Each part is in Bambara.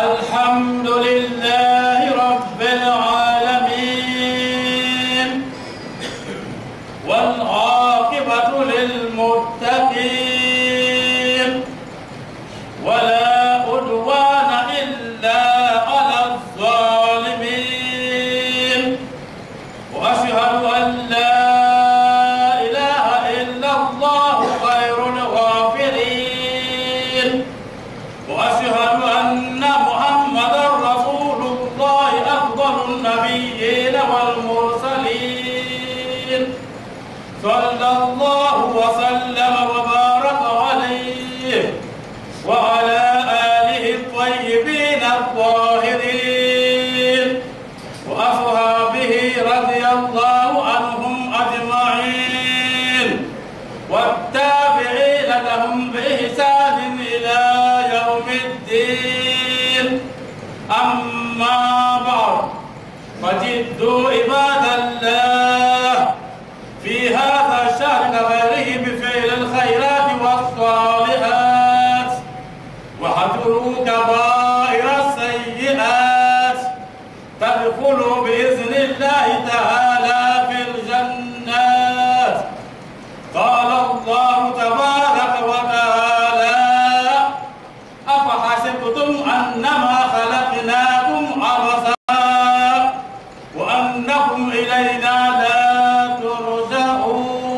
الحمد لله رب العالمين، والعاقبة للمتقين، ولا عدوان إلا على الظالمين، وأشهد أن لا إله إلا الله خير الغافرين، وأشهد أن محمدا رسول الله أفضل النبيين والمرسلين، صلى الله وسلم وبارك عليه وعلى آله الطيبين الطاهرين وأصحابه رضي الله عنهم أجمعين، والتابعين لهم بإحسان إلى يوم الدين. أما بعد، فجدوا عباد الله في هذا الشهر كغيره بفعل الخيرات والصالحات، وحذروا كبائر السيئات، تدخلوا بإذن الله تعالى في الجنات. قال الله تبارك وتعالى: أفحسبتم أنما خلقناكم عبثا وأنكم إلينا لا ترجعون.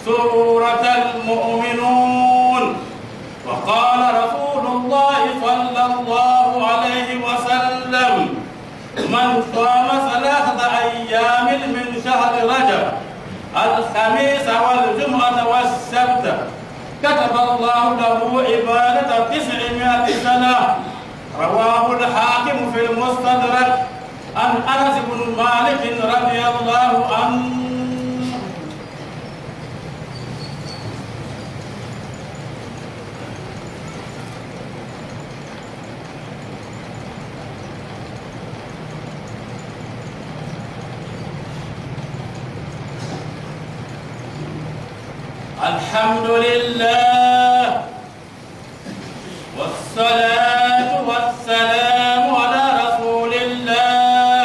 سورة المؤمنون. وقال رسول الله صلى الله عليه وسلم: من صام 3 أيام من شهر رجب، الخميس والجمعة والسبت، كتب الله له عبادة 900 سنة. رواه الحاكم في المستدرك عن أنس بن مالك رضي الله عنه. الحمد لله، والصلاة والسلام على رسول الله.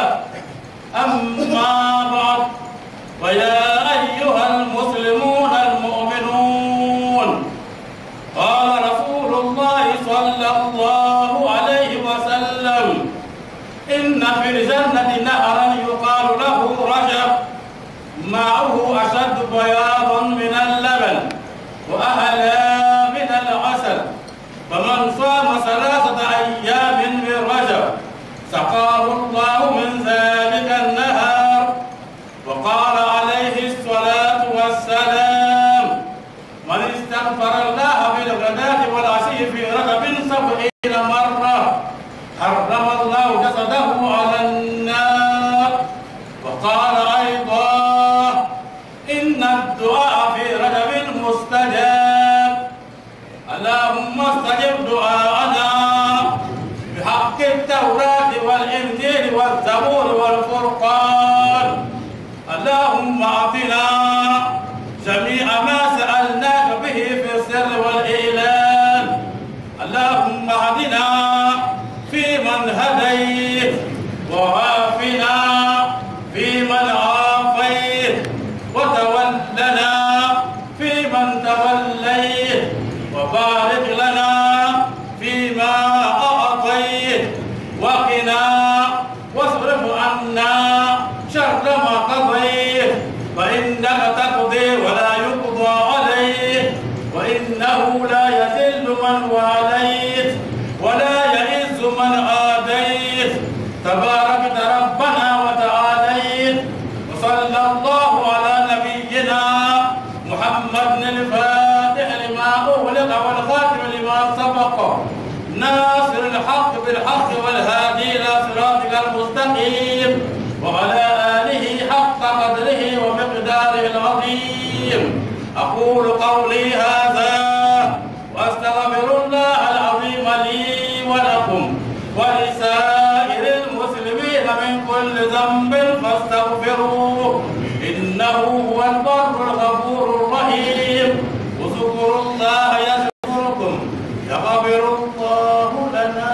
أما بعد، فيا أيها المسلمون المؤمنون، قال رسول الله صلى الله عليه وسلم: إن في الجنة نهرا يقال له رجب، ماؤه أشد بياضا من اللبن وأهلا من العسل، فمن صام 3 أيام من رجب سقاه الله من ذلك النهر. وقال عليه الصلاة والسلام: من استغفر الله بالغداة والعشي في رجب 70 مرة، حرم الله جسده على النار. وقال أيضا: إن الدعاء في رجب مستجاب، اللهم استجب دعاءنا بحق التوراة والإنجيل والزبور والفرقان. اللهم أعطنا جميع ما سألناك به في السر والإعلان. اللهم اهدنا فيمن هديت، وعافنا فيمن عافيت، وتولنا فيمن توليت، وبارك لنا فيما أعطيت، وقنا واصرف عنا شر ما قضيت، فإنك تقضي ولا يقضى عليك، وإنه لا يذل من واليت ولا يعز من آديت. تباركت ربنا وتعاليت. وصلى الله على نبينا محمد الفاتح لما أغلق والخاتم لما سبق، ناصر الحق بالحق والهادي إلى صراطك المستقيم، وعلى آله حق قدره ومقداره العظيم. أقول قولي هذا وأستغفر الله العظيم لي ولكم ولسائر المسلمين من كل ذنب فاستغفروه، إنه هو البر الغفور الرحيم. واذكروا الله يذكركم يغفر الله لنا.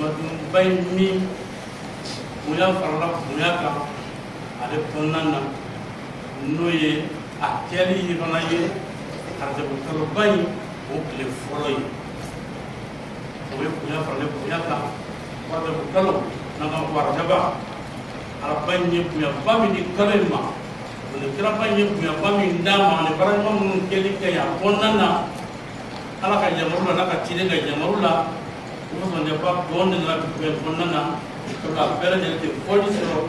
Madun bay min bonya farala bonya kan ale kɔnɔna na n'o ye a kɛli ye fana ye arajabukaloba in o tile fɔlɔ ye o ye bonya faralen bonya kan arajabukalo n'an k'a fɔ arajaba araba in ye bonyaba min di kalo in ma o ni kiraba in ye bonyaba min d'a ma ani baara ɲuman minnu kɛli ka ɲi a kɔnɔna na ala ka yamaru la n'a ka ciden ka yamaru la o fɔsɔnjɛba dɔɔnin de nana dugu in kɔnɔna na sabula a bɛɛ lajɛlen tɛ fɔli sɔrɔ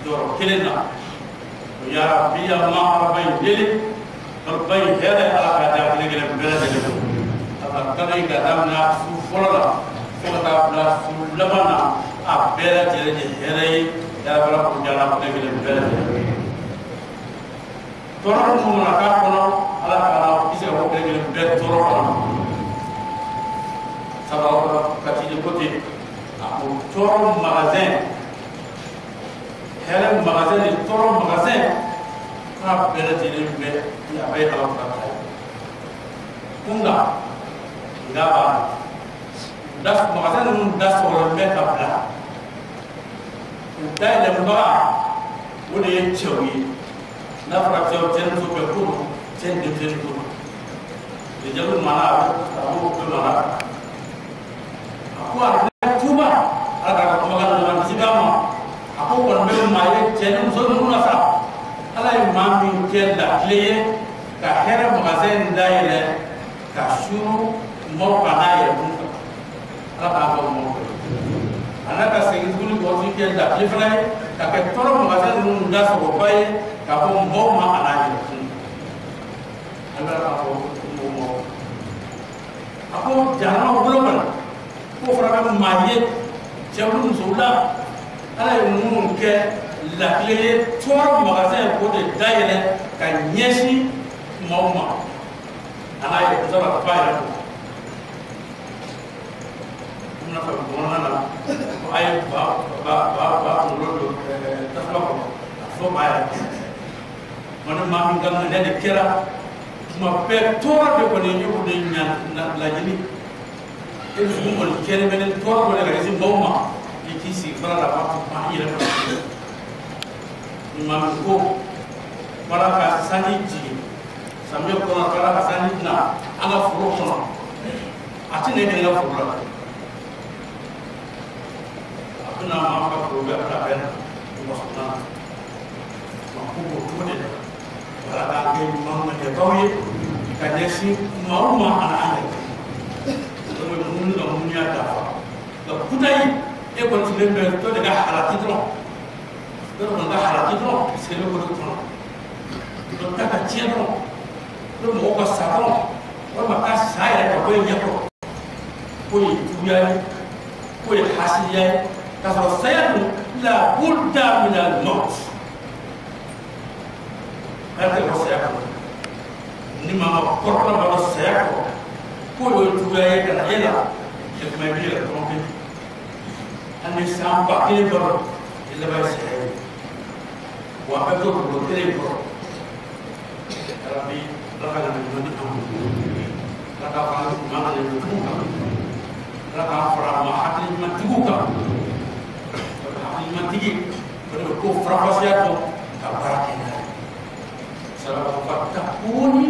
jɔyɔrɔ kelen na o yarabi an ma araba in deli kaloba in hɛrɛ ala k'a di a kelen kelen bɛɛ lajɛlen ma a ka kalo in ka daminɛ su fɔlɔ la fo ka taa bila su laban na a bɛɛ lajɛlen ye hɛrɛ ye yarabi ala k'o di ala kelen kelen bɛɛ lajɛlen tɔɔrɔ minnu mana k'a kɔnɔ ala k'a la kisi ka bɔ kelen kelen bɛɛ tɔɔrɔ kɔnɔ sabula ka ci ko ten a ko tɔɔrɔ magasin hɛrɛ magasin ni tɔɔrɔ magasin k'a bɛɛ lajɛlen bɛ a bɛɛ ye ala ka ta ye ko nka nka b'a la magasin ninnu da sɔgɔlen bɛ ka bila u dayɛlɛnbaga o de ye cɛw ye n'a fɔra cɛw cɛ ni muso bɛɛ ko don cɛ ni denmisɛnnin ko don jeliw mana a b'o bɛɛ mara a ko a bɛ tuba ala k'a ka kumakan ninnu kisi d'a ma a ko kɔni bɛ maa ye cɛ ni muso ninnu na sa ala ye maa min kɛ lakile ye ka hɛrɛ magasin in dayɛlɛ ka suru maaw kan n'a yɛrɛ kun kan ala k'a ka maaw kɛ a n'a ka segin tuguni k'o kɛ lakile fana ye ka kɛ tɔɔrɔ magasin ninnu da sɔgɔba ye ka bɔ mɔgɔw ma a n'a yɛrɛ kun an bɛ k'a fɔ mɔgɔw ma a ko jahanama bolo kɔnɔ k'o fana bɛ maa ye cɛw ni musow la ala ye minnu kɛ lakile ye tɔɔrɔ magasin k'o de dayɛlɛ ka ɲɛsin maaw ma a n'a yɛrɛ kun sabula ka yɛrɛ kun n bɛna fɔ bamanankan na ko a ye ba ba ba ba kunkolo don tasuma kɔnɔ a fɔ ba yɛrɛ kun ni maa min ka ŋaniya de kɛra tuma bɛɛ tɔɔrɔ de kɔni ye o de ɲa laɲini e dusukun kɔni kɛlen bɛ ni tɔɔrɔ dɔ de ka ɲɛsin maaw ma i k'i sigi fara la k'a ban i yɛrɛ fana ni maa min ko wala ka sanji jigin samiyɛ kɔnɔ wala ka sanji na an ka foro kɔnɔ a tɛ ne kelen ka foro la a bɛna maa ka foro bɛɛ a bɛna bɛɛ na mɔgɔ sɔrɔ na ma ko b'o cogo de la wala k'an kɛ ɲuman ŋaniyabaw ye ka ɲɛsin maaw ma ani an yɛrɛ o bɛ munu ka munuya dafa nka kudayi e kɔni sigilen bɛ dɔ de ka halaki dɔrɔn dɔ de kɔni ka halaki dɔrɔn sigilen bɛ o de kɔnɔ dɔ ta ka tiɲɛ dɔrɔn dɔ mɔgɔw ka sa dɔrɔn walima ka sa yɛrɛ ka bɔ i ɲɛkɔrɔ k'o ye juguya ye k'o ye hasidiya ye k'a sɔrɔ saya dun la budda min al maut ala tɛ bɔ saya kɔnɔ ni maa ma kɔrɔtɔ b'a dɔn saya kɔrɔ k'o ye juguya ye ka na e la e kuma i b'i yɛrɛ tromper hali ni san 1000 balo i laban ye saya ye wa a bɛɛ bɛ to dugukolo kelen kɔrɔ yarabi ala ka na ɲuman di an ma ala k'a fara ɲuman ka ɲumantigiw kan ala k'a fara ma hakili ɲumantigiw kan hakili ɲumantigi o de bɛ ko faranfasiya dɔn ka baara kɛ n'a ye sabula fatakuni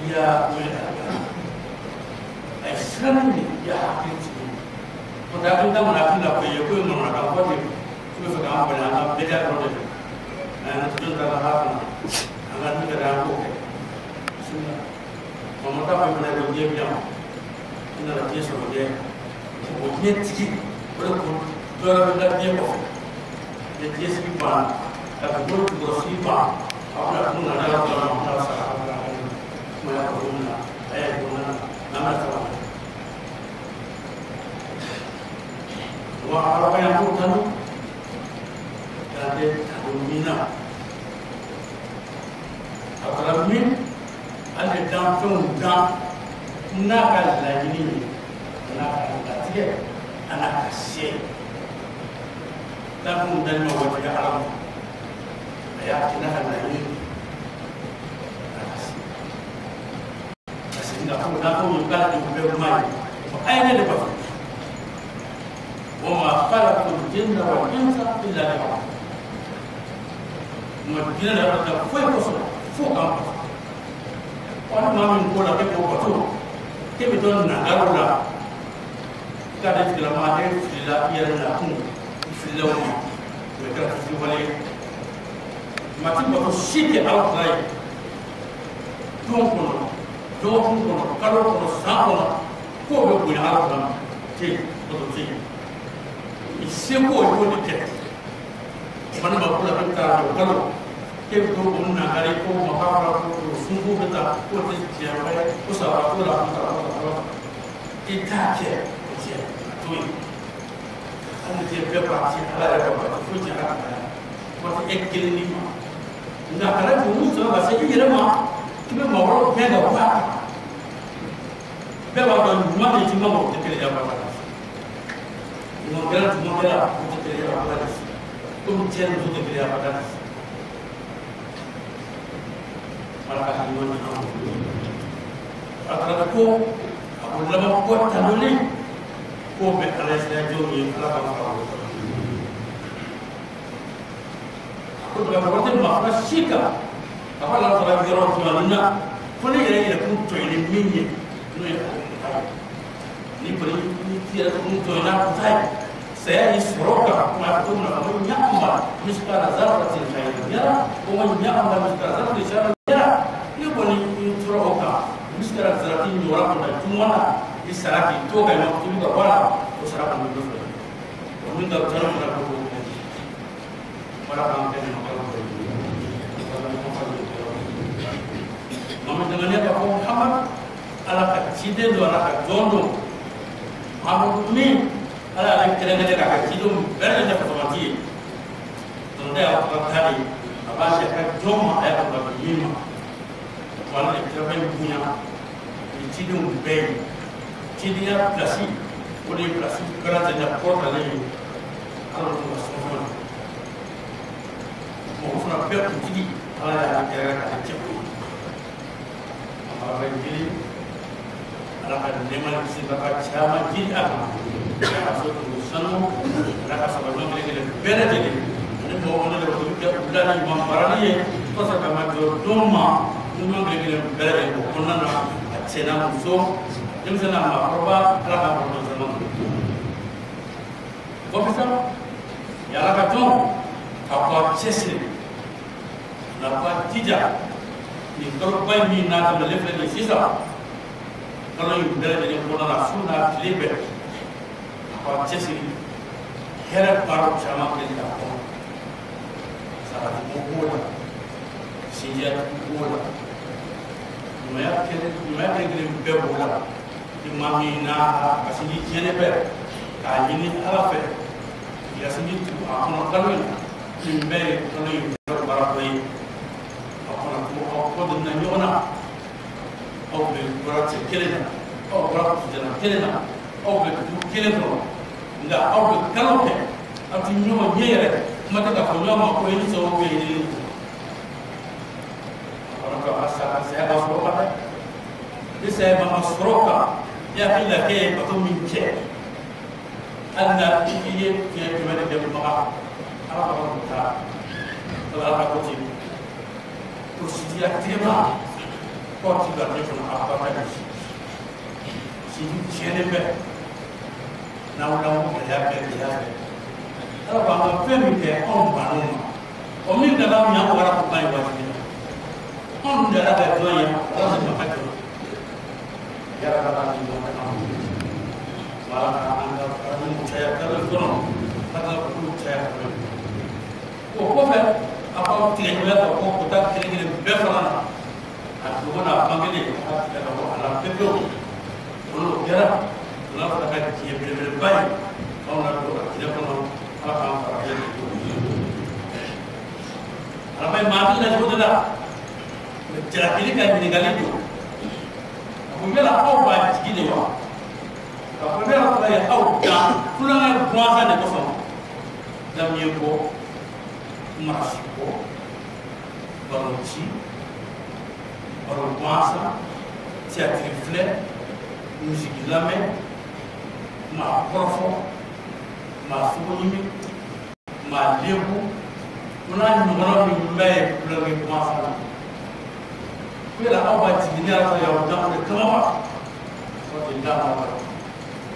ya ulil albab a ye siran minɛ i y'a hakili sigi o tɛ hakili mana hakili la ko ye ko ye manamanakan fɔ ten i bɛ fɛ k'an bali an ka bɛɛ dɔrɔn de don mɛ an tɛ ta ka kɔnɔ an ka min ka d'an k'o kɛ bisimila mama ta fɔ fana ko diɲɛ bi yan i nana diɲɛ sɔrɔ diɲɛ o diɲɛ tigi o de ko dɔ wɛrɛ bɛ da diɲɛ kɔfɛ ni diɲɛ sigi banna ka dugukolo jukɔrɔ sigi ban a bɛna kun na n'ala sɔnna ma n'a sara a bɛna kuma y'a fɔ min na a y'a ye ko n'a bɛna sara wa ala ka yan ko tanu k'an tɛ tanu min na a kɛra min an bɛ danfɛnw dan n'a ka laɲini ye a n'a ka latigɛ a n'a ka se danfɛnw dali ma wajibi ala ma a y'a kɛ n'a ka laɲini ye a ka se sigi ka fɔ n'a ko k'ale de bɛ kuma ye a ye ne de bato wa ma khalaqtul jinna wal insa illa liya'budun ma jinɛ la ka foyi kosɔn fo k'an bato wa ni maa min ko la k'e b'o bato k'e bɛ to nagaro la i k'a de tigilama e filila i yɛrɛ nakun i filila o ma o bɛ kɛra fitiriwale ye maa ti bato si tɛ Ala ta ye don kɔnɔ dɔgɔkun kɔnɔ kalo kɔnɔ san kɔnɔ k'o bɛ bonya Ala ta ma tɛ yen bato tɛ yen i seko i b'o de kɛ fana ma ko la k'e bɛ taa jɔ kalo k'e bɛ to o nagari ko ma k'a fɔra ko sunko bɛ taa k'o tɛ tiɲɛ wɛrɛ ko saba t'o la ko saba t'o la i t'a kɛ o tiɲɛ a to yen hali ni tɛ bɛɛ ba ti Ala yɛrɛ ka bato foyi tɛ Ala ka waati e kelen ni ma nka kana jurumu sɔrɔ ka se i yɛrɛ ma k'i bɛ maa wɛrɛw gɛn ka bɔ a kan bɛɛ b'a dɔn ɲuman ni juguman o tɛ kelen ye a b'a la ɲumankɛla jugumankɛla o tɛ kelen ye a b'a la komi cɛ ni muso tɛ kelen ye a b'a la Ala ka ɲuman di an ma a taara ko a ko laban ko tanuli k'o bɛ Ala sira jɔnw ye Ala ka fara o kan a ko daga tɛ maa fila si kan a ko Ala taara yɔrɔ jumɛn na fo ne yɛrɛ yɛrɛkun tɔɲɔ ni min ye n'o ye ale ta ye ni kɔni ni yɛrɛ kun tɔɲɔ n'a ta ye saya y'i sɔrɔ ka kuma cogo min na ko ɲaama misikala zarratin khairan yara ko ɲaama misikala zarratin sharran yara ni kɔni i tora o kan misikala zarratin ɲɔgɔnna kɔnɔ juma na i sara k'i to ka ɲɔgɔn k'i ka bɔ a la o sara kɔni bɛ fɛ o min ka ca fana ko ko wala k'an kɛ ɲɔgɔn Mama jangan ka fɔ Muhammad Ala ka ciden don Ala ka jɔn don Muhammadu min Ala y'ale kɛrɛnkɛrɛn k'a ka cidenw bɛɛ lajɛlen fasamati ye donc ne y'a ka taa de a b'a se a ka jɔn ma a y'a ka bato min ma o ala de kiraba in bonya ni cidenw bɛɛ ye cidenya pilasi o de ye pilasi bɛɛ lajɛlen kɔrɔtalen ye Ala de ka sɔn fana mɔgɔ fana bɛɛ kuntigi Ala y'ale kɛrɛnkɛrɛn k'a cɛ ko a bɛ jiri Ala ka nɛɛma ni kisi ka caman jiri a kan ala ka so tugu sanu ala ka saba ɲɔgɔn kelen kelen bɛɛ lajɛlen ani mɔgɔ kɔnɔ de bɛ kɛ u la ni ɲuman marali ye walasa ka ma jɔ don ma ɲuman kelen kelen bɛɛ lajɛlen o kɔnɔna na a cɛ n'a muso denmisɛn n'a maakɔrɔba Ala ka kɔnɔ caman kɔfɛ sa yala ka jɔn ka kɔ cɛsiri na ka jija nin kaloba in min n'a daminɛlen filɛ nin ye sisan kalo in bɛɛ lajɛlen kɔnɔna na su n'a tile bɛɛ a ka cɛsiri hɛrɛ baaraw caman kɛli a kɔnɔ sabati ko b'o la sinjiya b'o la ɲumanya kelen kelen bɛɛ b'o la ni maa min n'a ka sinji tiɲɛnen bɛ k'a ɲini Ala fɛ k'i ka sinji tugu a kɔnɔ kalo in nin bɛɛ ye kalo in baara dɔ ye a kɔnɔ ko aw kɔ donna ɲɔgɔn na aw bɛ bɔra cɛ kelen na aw bɔra jana kelen na aw bɛ du kelen kɔnɔ nka aw bɛ kalo kɛ aw ti ɲɔgɔn ɲɛ yɛrɛ kuma tɛ k'a fɔ ɲɔgɔn ma ko i ni sababu bɛ i ni a kɔnɔ ka a sa saya b'a sɔrɔ o kan dɛ ni saya ma sɔrɔ o kan i hakili la k'e ye bato min kɛ hali na i ye tiɲɛ kɛmɛ de kɛ maga Ala ka ko ta Ala ka ko ten ko sidiya tigɛma k'aw ti don ale kɔnɔ a ba ka di sidi tiɲɛnen bɛ n'aw n'aw gɛlɛya bɛɛ gɛlɛya bɛɛ Ala b'an ka fɛn min kɛ anw bann'o ma o min ka d'anw ye an bɔra ko ban ye waati min na anw dun de Ala ka jɔn ye Ala de ma ka jɔn yala ka an ɲɔgɔn ka anw wala ka an ka farafin caya kalo kɔnɔ ka ka kulu caya kalo o kɔfɛ a b'aw tigɛ ɲɔgɔn ka bɔ kota kelen kelen bɛɛ fana na a dogo n'a bangelen a b'a tigɛ ka bɔ a la pewu pewu o n'o kɛra o n'a fana ka diɲɛ belebeleba ye anw na don a tile kɔnɔ Ala k'an fara kelen Ala bɛ maa hakili la cogo de la jalakili ka ɲininkali don a ko yala aw b'a jigi de wa ka fɔ ne yɛrɛ ye aw dan tulonkɛ gansan de kosɔn lamiyɛ bɔ marasi bɔ baro ci baro gansan tiyatiri filɛ, misiki lamɛn, maa kɔrɔfɔ, maa sogo ɲimi, maa lebu, ko n'a ɲɔgɔnna min bɛɛ ye kulonkɛ kuma fana. Ko yala aw b'a jigin ne yɛrɛ y'aw dan o de kama wa? Aw tɛ da ma wa?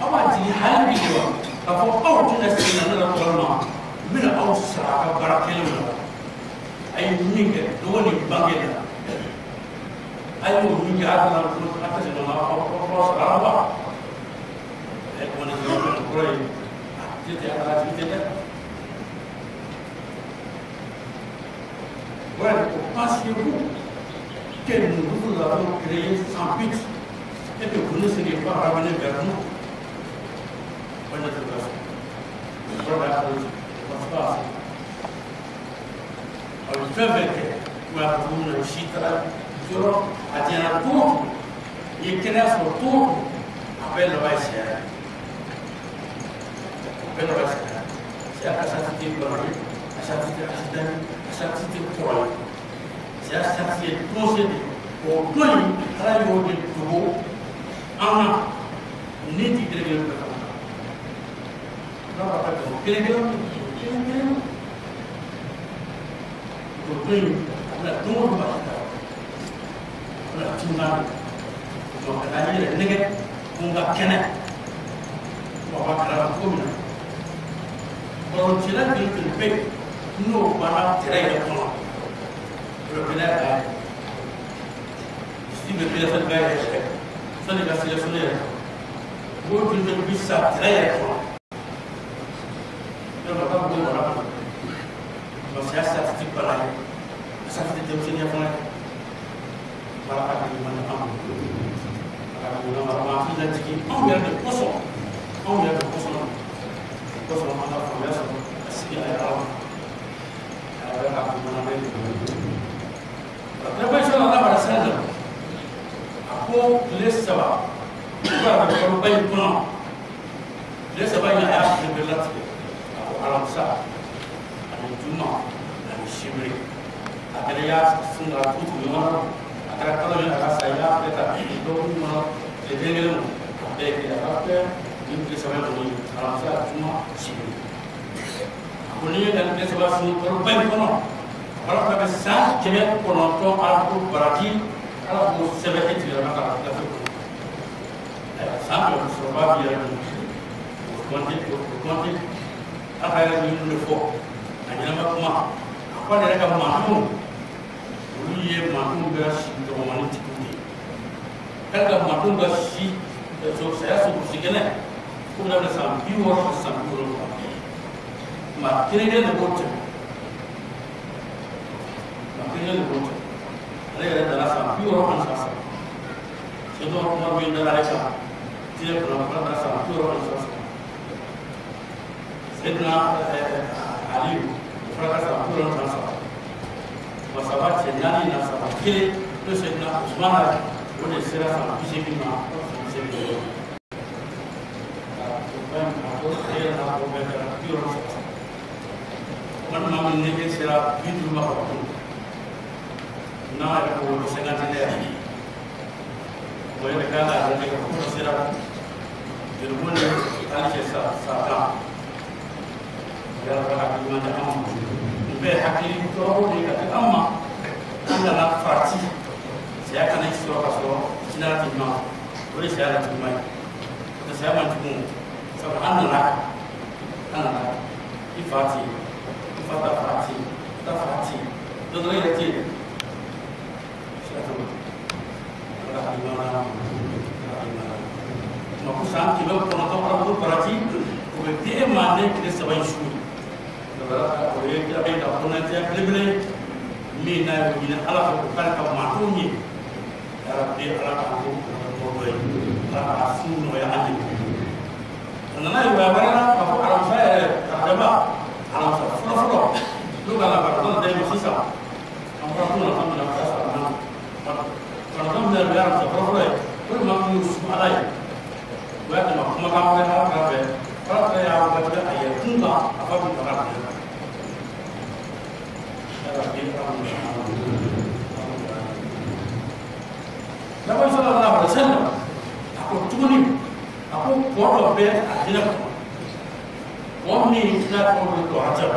Aw b'a jigin hali bi de wa? K'a fɔ aw tɛna segin na ne la tɔɔrɔ ma, n bɛna aw sara a ka baara kɛlenw na. A ye min kɛ dogo ni bange la, a y'o min kɛ a kana a tɛ segin na aw sara wa? Ɛ kɔni kɔrɔ ye a tɛ tɛ a ka jigi tɛ dɛ. Ouais, pensez-vous que nous vous avons créé sans but et que vous ne seriez pas ramenés vers nous? Bonne interrogation. Je ne pense pas à ça. Alors, fɛn fɛn kɛ, o y'a fɔ ko si taara yɔrɔ a jɛra cogo o cogo, i ye kɛnɛya sɔrɔ cogo o cogo, a bɛɛ laban ye saya ye. A bɛɛ laban ye saya ye. Saya ka sarati tɛ bana ye, a sarati tɛ accident ye, a sarati tɛ kɔrɔ ye. Saya sarati ye donse de ye. O don in, Ala y'o de dogo an na ni ti kelen kelen bɛɛ fana. Ala b'a ka dogo kelen kelen kelen kelen. O don in, a bɛna don o don b'a ta. A bɛna tunga de. Donc ka na i yɛrɛ nɛgɛ ko n ka kɛnɛ. Wa b'a kalama cogo min na. Balɔncila joli joli bɛ yen n'o banna tɛrɛ yɛrɛ kɔnɔ, o bɛ kɛnɛya k'a ye. Si bɛ kɛnɛya sani k'a yɛrɛ sɛgɛ, sani ka sɛgɛ sɔnni yɛrɛ. O joli joli bɛ sa tɛrɛ yɛrɛ kɔnɔ. Yɔrɔ ka bɔ bana kɔnɔ. Masaya sarati tɛ bana ye, a sarati tɛ denmisɛnninya fana ye. Baara ka di man an bolo. A ka di man an hakili lajigin anw yɛrɛ de kosɔn, anw yɛrɛ de kosɔn. Kosɔn an ka faamuya sɔrɔ ka sigi a yɛrɛ ma. A yɛrɛ ka kumana bɛ Kira sallallahu alaihi wasallam a ko tile saba ko a bɛ kaloba in kɔnɔ, tile saba in a y'a tile bɛɛ latigɛ. A ko alamisa ani juma ani sibiri. A kɛra i y'a sun ka tugu tugu ɲɔgɔn na, a kɛra kalo ye a ka sa i y'a bɛɛ ta dɔgɔkun kɔnɔ tile kelen kelen o, a bɛɛ ye kelen. A ka kɛ nin tile saba in kɔni alamisa juma sibiri. A ko n'i ye ka tile saba sun kaloba in kɔnɔ, ala fana bɛ san 900 ala ko baraji ala k'o sɛbɛn e tigilama ka gafe kɔnɔ. Ayiwa san 100 sɔrɔba b'i yɛrɛ bolo, o kɔnte o kɔnte. Ala ka yɛrɛ minnu de fɔ a ɲɛnama kuma, a ko ale yɛrɛ ka mantonw, olu ye mantonw bɛɛ si dɔgɔmani tigiw de ye. K'ale ka mantonw ka si saya sogosi kɛnɛ ko bɛna bila san 60 ka san 70. Maa kelen kelen de b'o tɛmɛ. Maa kelen kelen de b'o tɛmɛ. Ale yɛrɛ dara san 63. Sɛdɔn kuma min dara ale kan diinɛ kɔnɔ, fana dara san 63. Sɛdina Aliyu o fana ka san 63. Masaba cɛ naani na saba kelen n'o Sɛdina Usumana o de sera san 80 ma, san 80. O bɛɛ a ko ale yɛrɛ n'a ko bɛɛ kɛra 63. Walima min ni e sera 50 ma ka kun n'a yɛrɛ ko cinquantenaire, o yɛrɛ kan k'a lajɛ k'a fɔ ko sera jolibo ni hali cɛ sa 10. O yɛrɛ ka hakili ɲuman di an ma. Nin bɛɛ ye hakili tɔɔrɔ de ye ka di an ma. An kana farati saya kana i sɔrɔ ka sɔrɔ jinɛ ti ɲuman, o de saya la juguman ye. N'o tɛ saya man jugu, sabu an nana i fa ti yen, i fa ta fa ti yen, i ta fa ti yen, don dɔ i yɛrɛ ti yen. Sira t'o la. Ala ka hakili ɲuman d'an ma. Ala ka hakili ɲuman d'an ma. Ko san 900 ala ko baraji o bɛ di e ma ne tile saba in su ye. O ye kira bɛ ka kɔnɔnajɛya belebele min n'a y'o ɲini Ala fɛ k'o k'ale ka mantonw ye. Yarabi Ala k'an k'o dɔ ye. Ala k'a sun nɔgɔya an ye. A nana riwaya wɛrɛ la k'a fɔ alamisa yɛrɛ karadaba alamisa fɔlɔ fɔlɔ n'o ka na kɔnɔntɔn dayɛlɛ sisan, an bɔra kun na min na ka taa sara naani kɔnɔntɔn min na o ye alamisa fɔlɔ fɔlɔ ye. O de ma min su Ala ye, o y'a dama kumakan wɛrɛ Ala kira fɛ. Ala kira y'a wajibi a yɛrɛ kun kan a b'a dun ka bila. Yarabi Ala k'o Nabi sallallahu alaihi wasallam sallam a ko tuguni a ko kɔ dɔ bɛ a jinɛ kɔnɔ kɔ min n'a tɔgɔ bɛ ko Rajab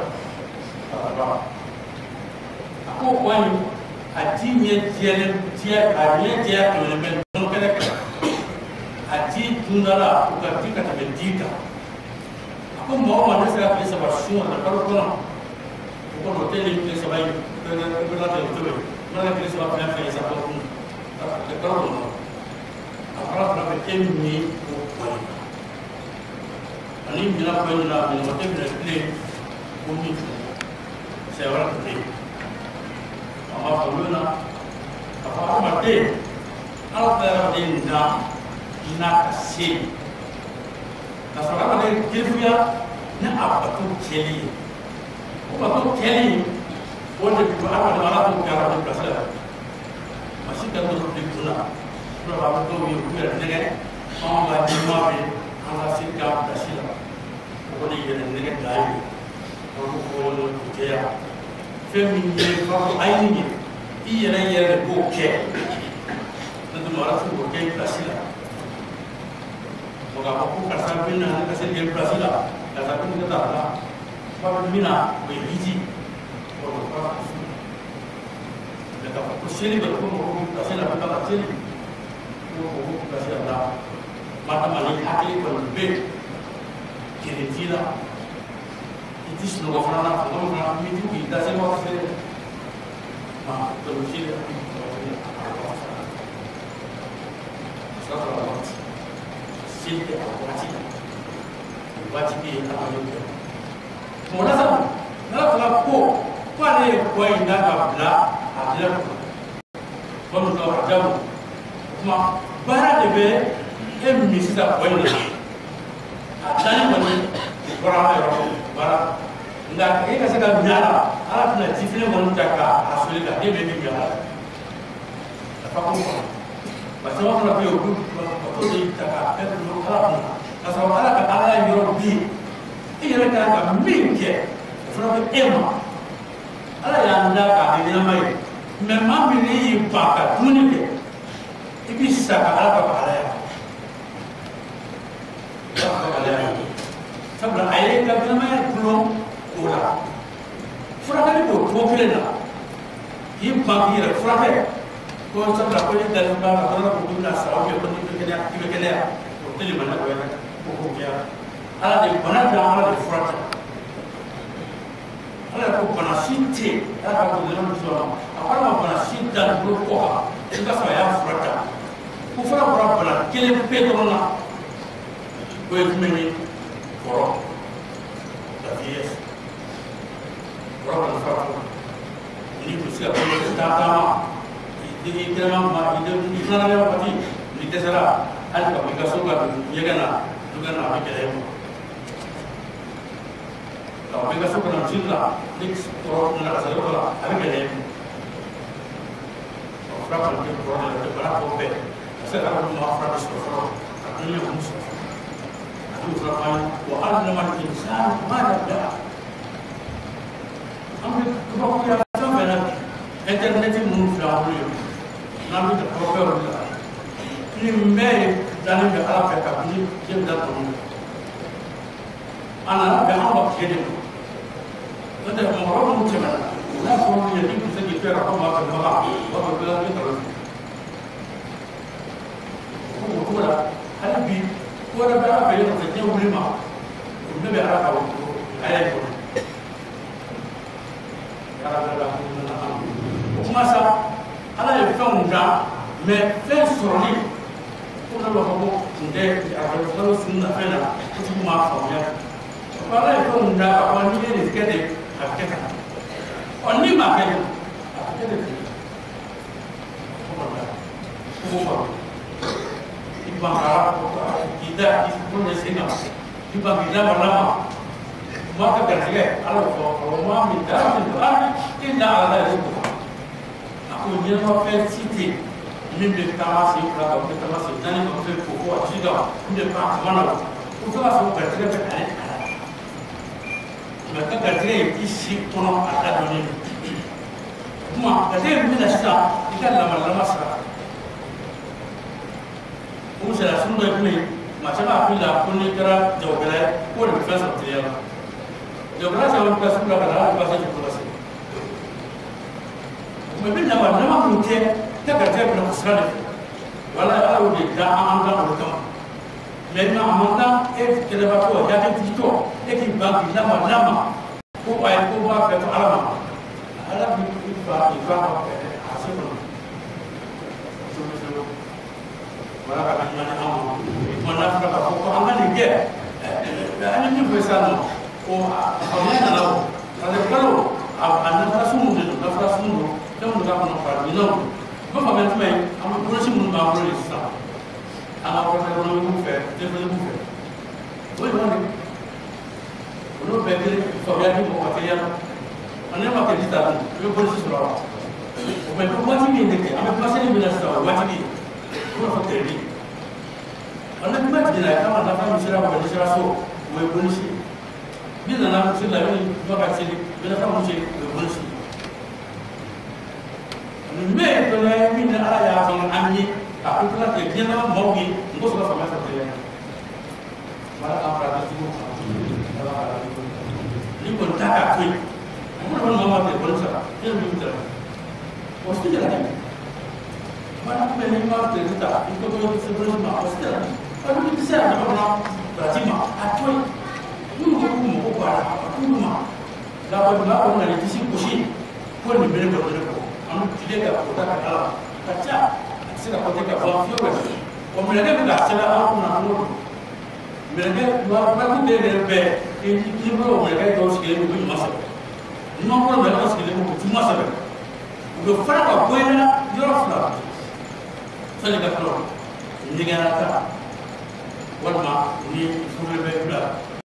a ko kɔ in a ji ɲɛ jɛlen jɛ a ɲɛ jɛya tɛmɛnen bɛ nɔnɔ kɛnɛ kan a ji dundala o ka ji ka tɛmɛ ji kan a ko maa o maa ne sera tile saba sun na kalo kɔnɔ o kɔnɔ o tɛ nin tile saba in bɛɛ la tɛ o cogo ye mana tile saba fɛn fɛn ye sa kalo kun a kalo kɔnɔ a fara fana bɛ e min o kɔ in ani minɛn kɔ in na minɛn tɛ minɛ bilen ko min sɛ wɛrɛ tun tɛ yen a ma faamu na a fɔ adamaden ala bɛ adamaden dan n'a ka se ka sɔrɔ adamaden girinya ni a bato kɛli ye o bato kɛli o de bɛ adamaden ala k'o kɛ adamaden bilasira la maa si ka dɔ de kunna fura b'a dɔw ye u yɛrɛ nɛgɛ anw ka ɲɛmaa bɛ an ka se k'a bilasi la o kɔni yɛrɛ nɛgɛ dan ye o ko ko jɛya fɛn min ye farafin ayi ye i yɛrɛ yɛrɛ de b'o kɛ n'o tɛ mɔgɔ ti k'o kɛ i pilasi la mɔgɔ k'a fɔ ko karisa bɛ na ne ka se kɛ pilasi la karisa bɛ ne ta la ba bɛ min na o ye hiji o de farafin mɛ k'a fɔ ko seli bɛ ko mɔgɔ bɛ pilasi la ko ka seli ko mɔgɔ bɛ pilasi la madama ni hakili kɔni bɛ kelen t'i la i ti sunɔgɔ fana na mɔgɔ min fana n'i ti k'i da se ma se ma tɔnɔ si la i sɔrɔ a waati seli kɛ a waati la waati bɛ yen ala y'o kɛ mɔgɔ la sabu n'ala fana ko k'ale ye kɔ in da ka bila a bila kɔnɔ komi ka a jago o tuma baara de bɛ e min sisan kɔ in na a danni kɔni o bɔra ala yɔrɔ baara nka e ka se ka minɛ a la ala tɛna ji fɛnɛ kɔni ta k'a soli ka den bɛɛ bɛ minɛ a la nafa ko kɔnɔ parce que caman fana bɛ yen olu bato de ta k'a bɛɛ don ala kunna k'a sɔrɔ ala ka ala yɔrɔ bɛ yen e yɛrɛ kan ka min kɛ o fana bɛ e ma ala y'an da k'a kɛ ɲɛnama ye mɛ maa min n'i y'i ban ka dumuni kɛ i b'i sa ka ala ka ala ye sabula a ye ka ɲɛnamaya dulon o la furakɛli b'o cogo kelen na k'i ban k'i yɛrɛ furakɛ ko sabula ko ni dalen b'a la ko k'i bɛna sa ou bien ko n'i bɛ kɛnɛya k'i bɛ kɛnɛya o tɛ limaniya dɔ ye dɛ ko k'o kɛ ala de bana dan ala de fura kɛ ala ko bana si tɛ yen ala ka ko yɔrɔ min sɔrɔ a ko ala ma bana si dan bolo kɔ kan i ka sɔrɔ a y'a fura ta ko fura bɔra bana kelen pe dɔrɔn na o ye jumɛn ye kɔrɔ la vieillesse kɔrɔ kɔni fura ko n'i kun se ka kolo taa taama i kɛnɛma ma i filanan wagati n'i dɛsɛra hali ka bɔ i ka so ka don ɲɛgɛn na dukɛnɛ na a bɛ gɛlɛya i ma ka bɔ i ka so ka na jiri la ni kɔrɔ nana ka se yɔrɔ la a bɛ gɛlɛya i ma ɔ fura kɔni tɛ kɔrɔ de la o tɛ bana tɔ bɛɛ ka se ka hadamaden ma fura bɛ sɔrɔ fɔlɔ ka dɔnniya kɔni sɔrɔ fɔlɔ wa allama al-insan ma lam ya'lam an bɛ kabakoya fɛn fɛn na bi internet minnu filɛ an bolo yen n'an bɛ ka kabakoya olu la nin bɛɛ ye dannen bɛ ala fɛ kabini diɲɛ da tɔmɔ a nana bɛn anw ka tile de ma n'o tɛ mɔgɔkɔrɔba minnu tɛmɛna n'a fɔra olu ɲɛ k'i tun tɛ se k'i to yɛrɛ ko maa fɛ maga u b'a fɔ ko i nkalon tigɛ o cogo la hali bi ko wɛrɛ bɛ ala fɛ yen nɔ diɲɛ wuli ma o bɛɛ bɛ ala ka o aya in kɔnɔ ala bɛ ala ko nana an o kuma sa ala ye fɛnw dan mɛ fɛn sɔrɔli ko ne b'a fɔ ko kun tɛ a bɛ kalo sun na fɛn na ko tigiw m'a faamuya ko ala ye fɛnw dan a ko n'i ye nin kɛ de a bɛ kɛ tan ɔ n'i m'a kɛ de a bɛ kɛ de ten ko kɔni ko k'o faamuya i ban ka k'i da k'i bolo ɲɛsin kan i ban k'i lama maa ka garijɛgɛ ala b'o fɔ o maa min da min don i da ala yɛrɛ ko a ko ɲɛnama fɛn si tɛ yen min bɛ taama sen fila kan bɛ taama sen naani kan bɛ ko fo a ji kan min bɛ pan kama na ko fo ka sɔrɔ garijɛgɛ bɛ ale ala mɛ ka garijɛgɛ ye i si kɔnɔ a da dɔnnen don o tuma garijɛgɛ min bɛ na sisan i ka lama sira. O sariya sun dɔ ye jumɛn ye? Maa caman hakili la ko n'i kɛra jagokɛla ye k'o de bɛ fɛn sɔrɔ teliya la. Jagokɛla caman bɛ taa sugu la ka na hali ba se juru la se. O tuma i bɛ nama nama minnu kɛ i ka garijɛgɛ bɛ na o sira de fɛ. Wala Ala y'o de da an kan o de kama. Mɛ a man kan e kɛnɛbatɔ jatigitɔ e k'i ban k'i lama lama ko ayi ko b'a bɛɛ to Ala ma. Ala b'i fa k'i fa ka a se kɔnɔ. Wala ka na ni an ma. Tuma n'a fɔra k'a fɔ ko an ka nin kɛ an ye min fɔ sisan nɔ ko a faamuya nana o parce que kalo a nafara sun de don nafara sun don fɛn minnu b'a kɔnɔ farafinnaw don. O bɛ faamuya jumɛn ye? An bɛ boloci minnu b'an bolo de sisan an ka kɔfɛ b'u fɛ telefɔni b'u fɛ o ye jumɛn de olu bɛɛ kelen faamuya di mɔgɔ ma teliya la. Ne ma kɛlɛ ta dun i bɛ boloci sɔrɔ a la. O bɛ waati min de kɛ an bɛ paseli min na sisan o waati min o b'a fɔ tɛrɛbi. Ɔ ni kuma jiginna i kan ka nafa min sera mɔgɔ n'i sera so o ye boloci ye. N'i nana seli la i bɛ nin ka seli i bɛ nafa min seli o ye boloci ye. Nin bɛɛ ye dɔnniya ye min ni Ala y'a fɛn an ye a ko kila tigɛ diɲɛ laban maaw ye mɔgɔ sɔrɔ faamuya sɔrɔ teliya la. Ala k'an fara jugu kan. Ala k'an jugu kan. Ni kɔni t'a k'a to yen. Mɔgɔ kɔni maa ma telefɔni sara e bɛ min sara o si tɛ jalaki. Baara bɛɛ n'i ma telefɔni ta i ko ko se boloci ma o si tɛ jalaki. Ɔ ni tɛ se a nafa kɔnɔ baraji ma a to yen. Minnu ko k'u mago b'a la a t'olu ma. Lakɔli maa kɔni nana i disi gosi ko nin bɛ ne kɔ ne kɔ. An bɛ tile ka o ta ka k'a la ka ca a tɛ se ka kɔtɛ ka ban fiyewu. O mɛlɛkɛ bɛ ka sɛbɛn an kunna don o don. Mɛlɛkɛ waati bɛɛ yɛrɛ bɛɛ i bolo mɛlɛkɛ dɔw sigilen don u bɛ ɲuman sɛbɛn. Ɲuman bolo mɛlɛkɛ dɔw sigilen don u bɛ juguman sɛbɛn. U bɛ fara ka bɔ i la yɔrɔ fila. Sani ka fɔlɔ ɲɛgɛnna ta walima ni furu bɛ bila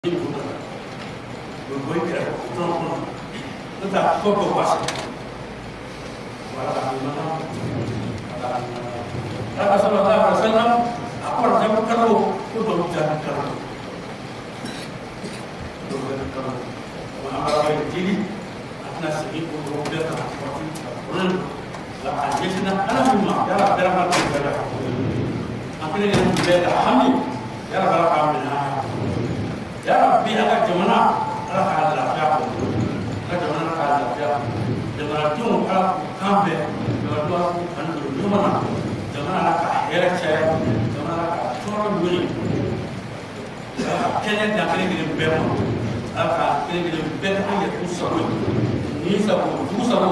ni muso nana u bɛ bɔ i kɛrɛfɛ o dɔrɔn kɔnɔ. N'o tɛ a tɔ bɛɛ b'a sɛbɛn. Ala sallallahu alaihi wasallam a ko Rajabu kalo ko dɔw jaabi kalo dɔw jaabi kalo wa an b'a bɛ dili a tɛna segin o dɔw bɛɛ kan waati o de don nka a ɲɛsinna Ala min ma yala bɛɛ ka to bɛɛ la an kelen kelen bɛɛ ka hami yala Ala k'a minɛ yala bi an ka jamana Ala k'a lafiya kɔnɔ an ka jamana k'a lafiya jamanadenw Ala k'u kan bɛn jamanadenw Ala k'u kanu don ɲɔgɔn na jamana Ala ka hɛrɛ caya jamana Ala ka tɔɔrɔ wuli Ala ka kɛnɛ dan kelen kelen bɛɛ ma Ala ka kelen kelen bɛɛ kɛ an yɛrɛ sago ye ni sago jugu sago